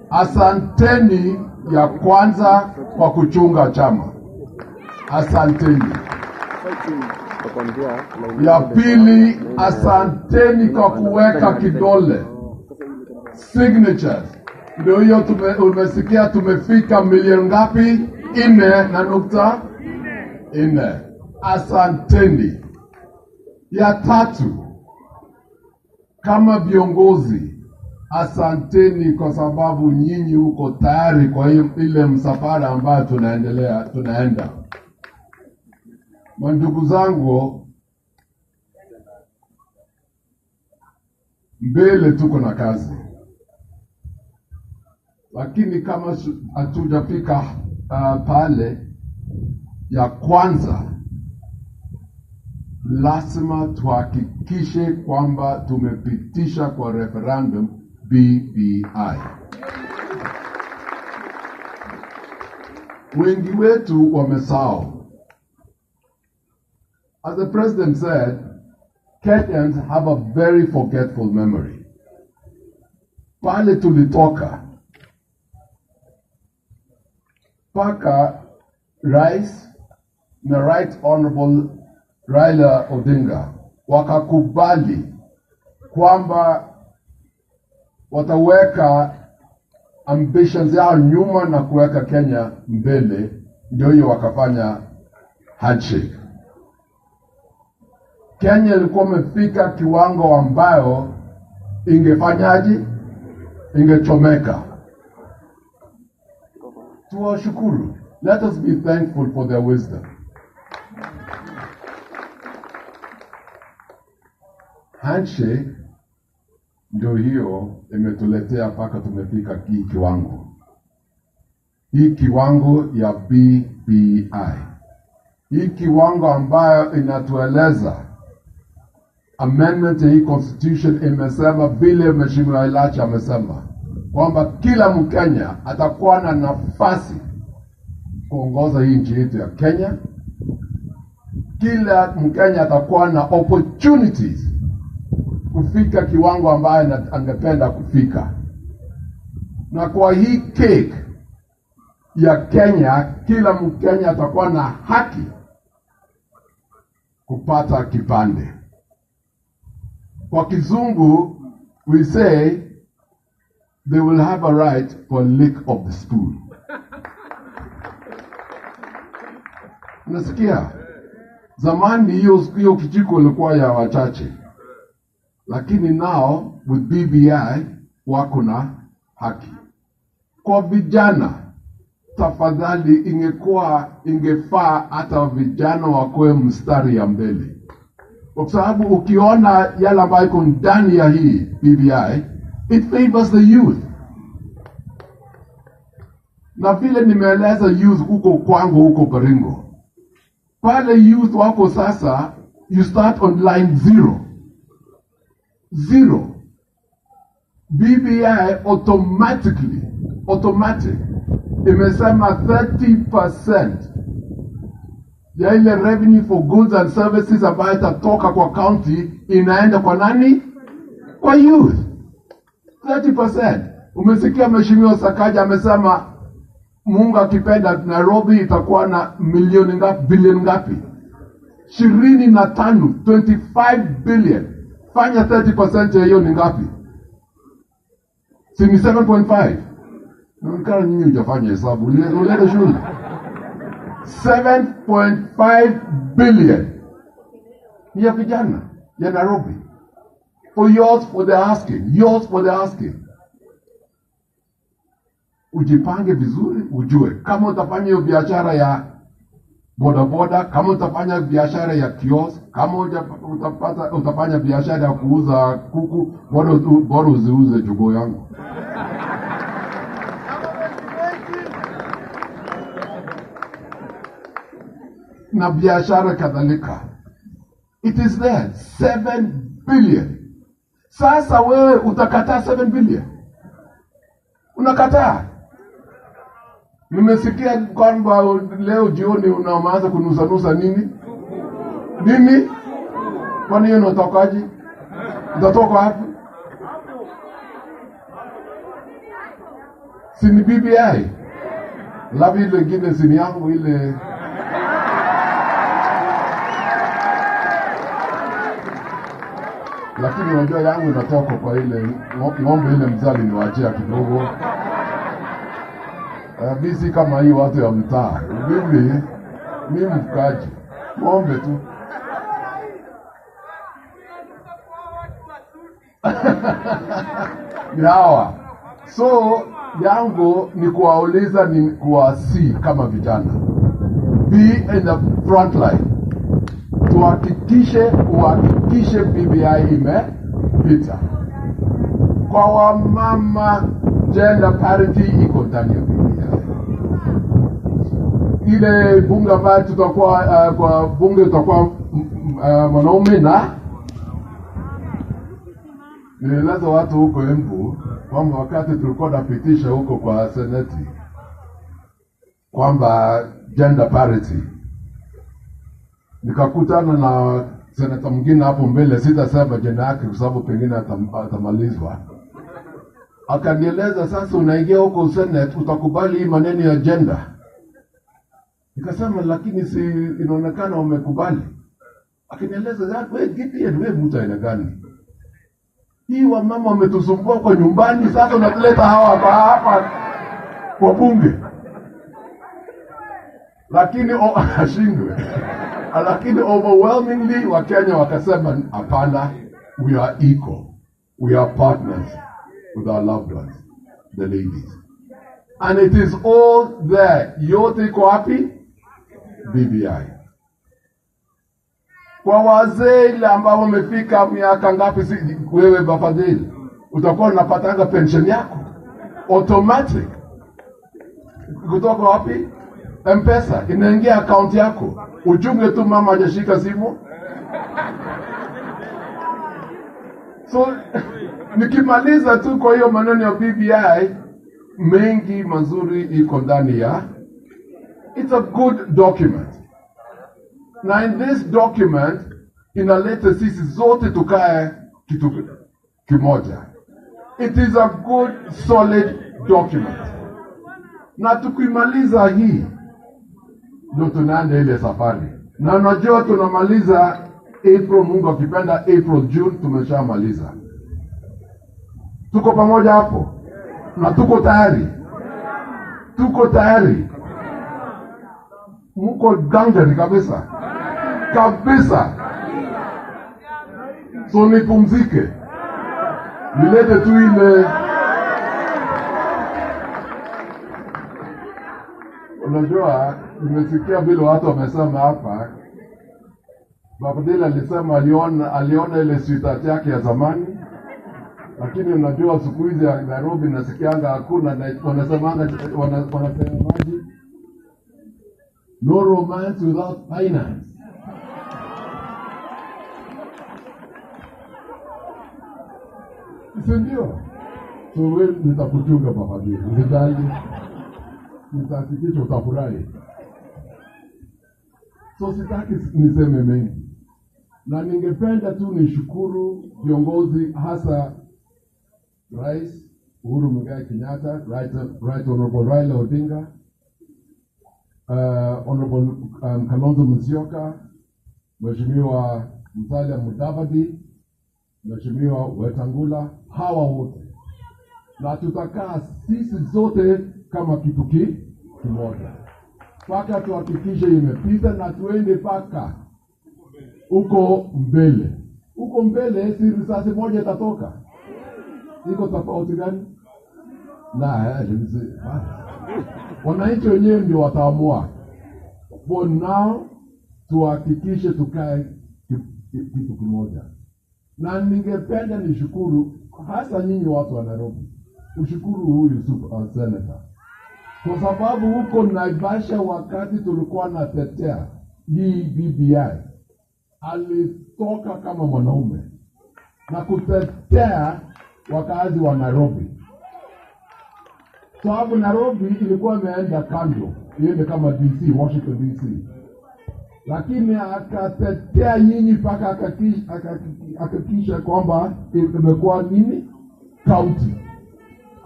Asanteni ya kwanza kwa kuchunga chama, asanteni. Ya pili, asanteni kwa kuweka kidole signatures. Ndio hiyo umesikia tumefika milioni ngapi? 4.4. Asanteni. Ya tatu, kama viongozi, asanteni kwa sababu nyinyi uko tayari kwa hiyo ile msafara ambayo tunaenda. Mandugu zangu, mbele tuko na kazi, lakini kama hatujafika pale, ya kwanza lazima tuhakikishe kwamba tumepitisha kwa referendum BBI. Wengi wetu wamesahau. As the president said, Kenyans have a very forgetful memory. Pale tulitoka, paka Rais na Right Honorable Raila Odinga wakakubali kwamba wataweka ambitions yao nyuma na kuweka Kenya mbele, ndio hiyo wakafanya handshake. Kenya ilikuwa imefika kiwango ambayo ingefanyaje? Ingechomeka. Tuwashukuru. Let us be thankful for their wisdom. Handshake ndio hiyo imetuletea mpaka tumefika hii kiwango. Hii kiwango ya BBI. Hii kiwango ambayo inatueleza amendment ya hii constitution imesema vile Mheshimiwa Elachi amesema kwamba kila Mkenya atakuwa na nafasi kuongoza hii nchi yetu ya Kenya. Kila Mkenya atakuwa na opportunities kufika kiwango ambayo angependa kufika. Na kwa hii cake ya Kenya, kila Mkenya atakuwa na haki kupata kipande. Kwa kizungu, we say they will have a right for a lick of the spoon. Unasikia? Zamani hiyo kijiko ilikuwa ya wachache. Lakini now with BBI wako na haki. Kwa vijana, tafadhali ingefaa hata vijana wakoe mstari ya mbele. Kwa sababu ukiona yale ambayo iko ndani ya hii BBI, it favors the youth. Na vile nimeeleza youth huko kwangu huko Baringo, pale youth wako sasa, you start on line 0. 0. BBI automatic, imesema 30% ya ile revenue for goods and services ambayo itatoka kwa county inaenda kwa nani? Kwa youth. 30%. Umesikia Mheshimiwa Sakaja amesema Mungu akipenda Nairobi itakuwa na milioni ngapi, bilioni ngapi? 25, 25 billion. Fanya 30% ya hiyo ni ngapi? Si ni 7.5? Naonekana nyinyi hujafanya hesabu. Ulienda shule. 7.5 billion ni ya vijana ya Nairobi. For yours for the asking. Yours for the asking. Ujipange vizuri, ujue kama utafanya hiyo biashara ya bodaboda, kama utafanya biashara ya kiosk, kama utafanya biashara ya kuuza kuku, bora uziuze jogoo yangu. Na biashara kadhalika. It is there, 7 billion. Sasa wewe utakataa 7 billion? Unakataa? Nimesikia kwamba leo jioni unaanza kunusanusa nini? Nini? Kwani hiyo unatokaje? Utatoka wapi? Si ni BBI? Labda ile ingine si ni yangu ile. Lakini unajua yangu inatoka kwa ile ng'ombe ile mzali niwaachia kidogo. Mimi kama hii watu ya mtaa. Mimi mfukaji. Ng'ombe tu. Ni hawa. So yangu ni kuwauliza, ni kuwasi kama vijana. Be in the front line. Tuhakikishe, uhakikishe BBI imepita. Kwa wamama, gender parity iko ndani ya BBI. Ile bunge ambayo tutakuwa kwa bunge tutakuwa mwanaume na nilieleza watu huko Embu kwamba wakati tulikuwa tunapitisha huko kwa seneti kwamba gender parity, nikakutana na seneta mwingine hapo mbele, sitasema jina yake kwa sababu pengine atamalizwa. Akanieleza, sasa unaingia huko senate utakubali hii maneno ya gender? Nikasema lakini si inaonekana umekubali. Akanieleza, wewe Gideon, wewe mtu aina gani? Hii wamama wametusumbua kwa nyumbani, sasa unatuleta hawa hapa kwa bunge. Lakini ashindwe. Lakini overwhelmingly Wakenya wakasema hapana, we are equal. We are partners with our loved ones, the ladies. And it is all there. Yote iko wapi? BBI. Kwa wazee ile ambao wamefika miaka ngapi, si wewe Bafadhili, utakuwa unapatanga pension yako automatic. Kutoka wapi? M-Pesa inaingia account yako. Uchunge tu mama hajashika simu. So nikimaliza tu kwa hiyo maneno ya BBI, mengi mazuri iko ndani ya. It's a good document. Na in this document inaleta sisi zote tukae kitu kimoja. It is a good solid document. Na tukimaliza hii ndio tunaanza ile safari. Na unajua tunamaliza April, Mungu akipenda April, June tumeshamaliza. Tuko pamoja hapo? Na tuko tayari. Tuko tayari. Muko gangari kabisa. Kabisa. So nipumzike. Nilete tu ile. Unajua nimesikia vile watu wamesema hapa. Bafadhili alisema aliona ile sweetheart yake ya zamani. Lakini unajua siku hizi ya Nairobi nasikianga hakuna, wanasemanga wanasemaje? No romance without finance. Si ndio? So wewe nitakuchunga Bafadhili. Usijali. Nitahakikisha utafurahi. So sitaki niseme mengi. Na ningependa tu nishukuru viongozi, hasa Rais Uhuru Muigai Kenyatta, Right Honorable Raila Odinga, Honorable Kalonzo Musyoka, Mheshimiwa Musalia Mudavadi, Mheshimiwa Wetangula, hawa wote. Na tutakaa sisi zote kama kitu kimoja. Paka tuhakikishe imepita na tuende paka huko mbele. Huko mbele si risasi moja itatoka. Iko tofauti gani? Na wananchi wenyewe ndio wataamua. For now tuhakikishe tukae kitu kimoja. Na ningependa nishukuru hasa nyinyi watu wa Nairobi. Ushukuru huyu super senator. Kwa sababu huko Naivasha wakati tulikuwa na tetea hii BBI, alitoka kama mwanaume na kutetea wakazi wa Nairobi. Sababu Nairobi ilikuwa imeenda kando, iende kama DC, Washington DC. Lakini akatetea nyinyi mpaka akakisha kwamba imekuwa nini? County.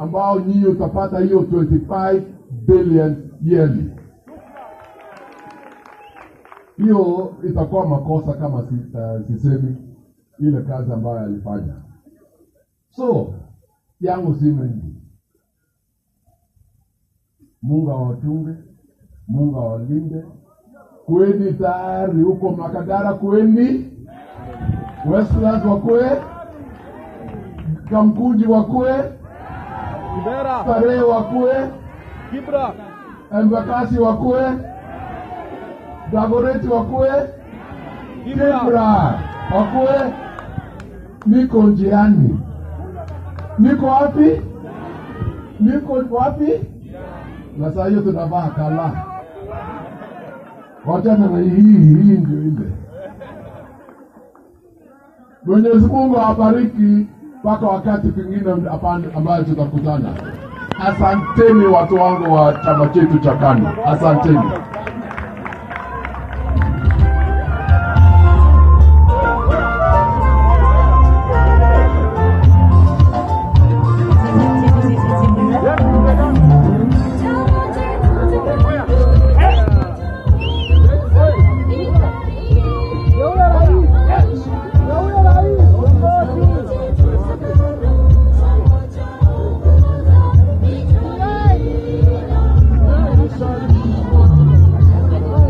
ambao nyinyi utapata hiyo 25 billion yearly. Hiyo itakuwa makosa kama sisemi ile kazi ambayo alifanya. So yangu si mengi. Mungu awachunge, Mungu awalinde. Kweni tayari huko Makadara, kweni Westlands wakue, Kamkunji wakue, Kibera, Starehe wakue, Kibra, Embakasi wakue, Dagoretti wakue, Kibra, Kibra wakue. Niko njiani, niko wapi? Niko wapi? Na saa hiyo tunavaa kala. Wachana na hii, hii ndio ile. Mwenyezi Mungu awabariki mpaka wakati kwingine ambayo tutakutana. Asanteni watu wangu wa chama chetu cha KANU, asanteni.